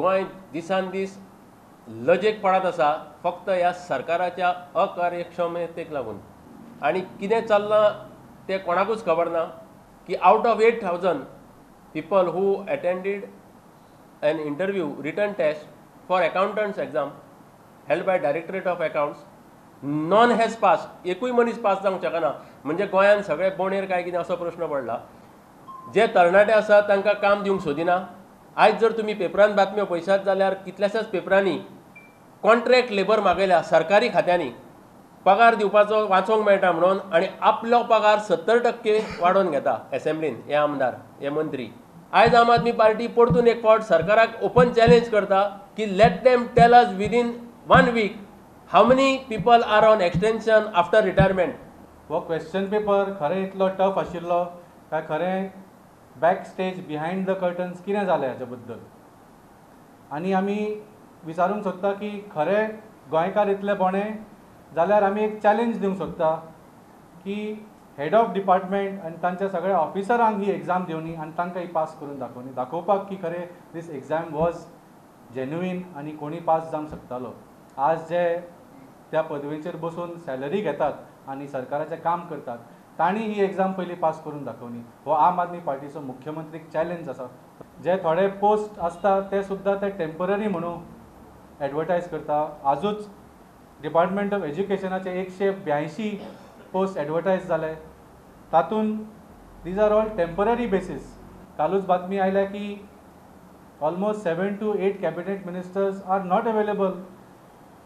गोंय दिसान दीस लजेक पडत आसा फक्त ह्या सरकाराच्या अकार्यक्षमतेक लागून. आनी कितें चल्लां तें कोणाकूच खबर ना की out of 8,000 people who attended an interview written test for accountants exam held by Directorate of Accounts, none has pass. एकूय मनीस पास जावंक शकना. म्हणजे गोंयान सगळे बोणेर काय कितें असो प्रश्न पडला. जे तरणाटे आसात तांकां काम दिवंक सोदिना. आयज जर तुमी पेपरान बातम्यो पळयशात जाल्यार कितल्याशाच पेपरांनी कॉन्ट्रॅक्ट लेबर मागयल्या सरकारी खात्यांनी पगार दिवपाचो वाचोवंक मेळटा म्हणून, आनी आपलो पगार 70% वाडोवन घेता एसेंब्लीन हे आमदार हे मंत्री. आयज आम आदमी पार्टी परतून एक फावट सरकाराक ओपन चॅलेंज करता की let them tell us within 1 week how many people are on extension after retirement. हो क्वेश्चन पेपर खरें इतलो टफ आशिल्लो काय खरें back stage behind the curtains कितें जालें हाचे बद्दल? आनी आमी विचारूंक सोदता की खरें गोंयकार इतले बोणे जाल्यार आमी एक चॅलेंज दिवंक सोदता की हेड ऑफ डिपार्टमेंट आनी तांच्या सगळ्या ऑफिसरांक ही एग्जाम दिवनी आनी तांकां ही पास करून दाखोवनी, दाखोवपाक की खरें दीस एग्जाम वॉज जेन्युइन आनी कोणी पास जावंक शकतालो. आज जे त्या पदवेचेर बसून सॅलरी घेतात आनी सरकाराचें काम करतात तांणी ही एग्जाम पयलीं पास करून दाखोवनी. हो आम आदमी पार्टीचो मुख्यमंत्रीक चॅलेंज आसा. जे थोडे पोस्ट आसता ते सुद्दां ते टेम्पररी म्हणून एडवर्टायज करता. आजूच डिपार्टमेंट ऑफ एज्युकेशनाचे 182 पोस्ट एडवर्टायज जाले, तातूंत these are all temporary basis. कालूच बातमी आयल्या की almost 7 to 8 cabinet ministers are not available,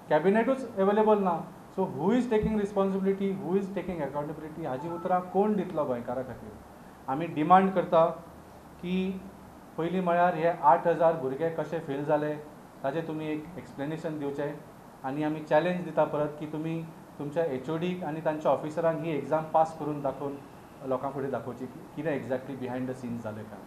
कॅबिनेटूच available ना. So who is taking responsibility, who is taking accountability, हाजी उतरां कोण दितलो गोंयकारा खातीर? आमी डिमांड करता की पयलीं म्हळ्यार हे 8,000 भुरगे कशे फेल जाले ताजें तुमी एक एक्सप्लेनेशन दिवचें. आनी आमी चॅलेंज दिता परत की तुमी तुमच्या एचओडीक आनी तांच्या ऑफिसरांक ही एग्जाम पास करून दाखोवन लोकां फुडें दाखोवची कितें एक्झॅक्टली बिहायंड the scenes जालें काय.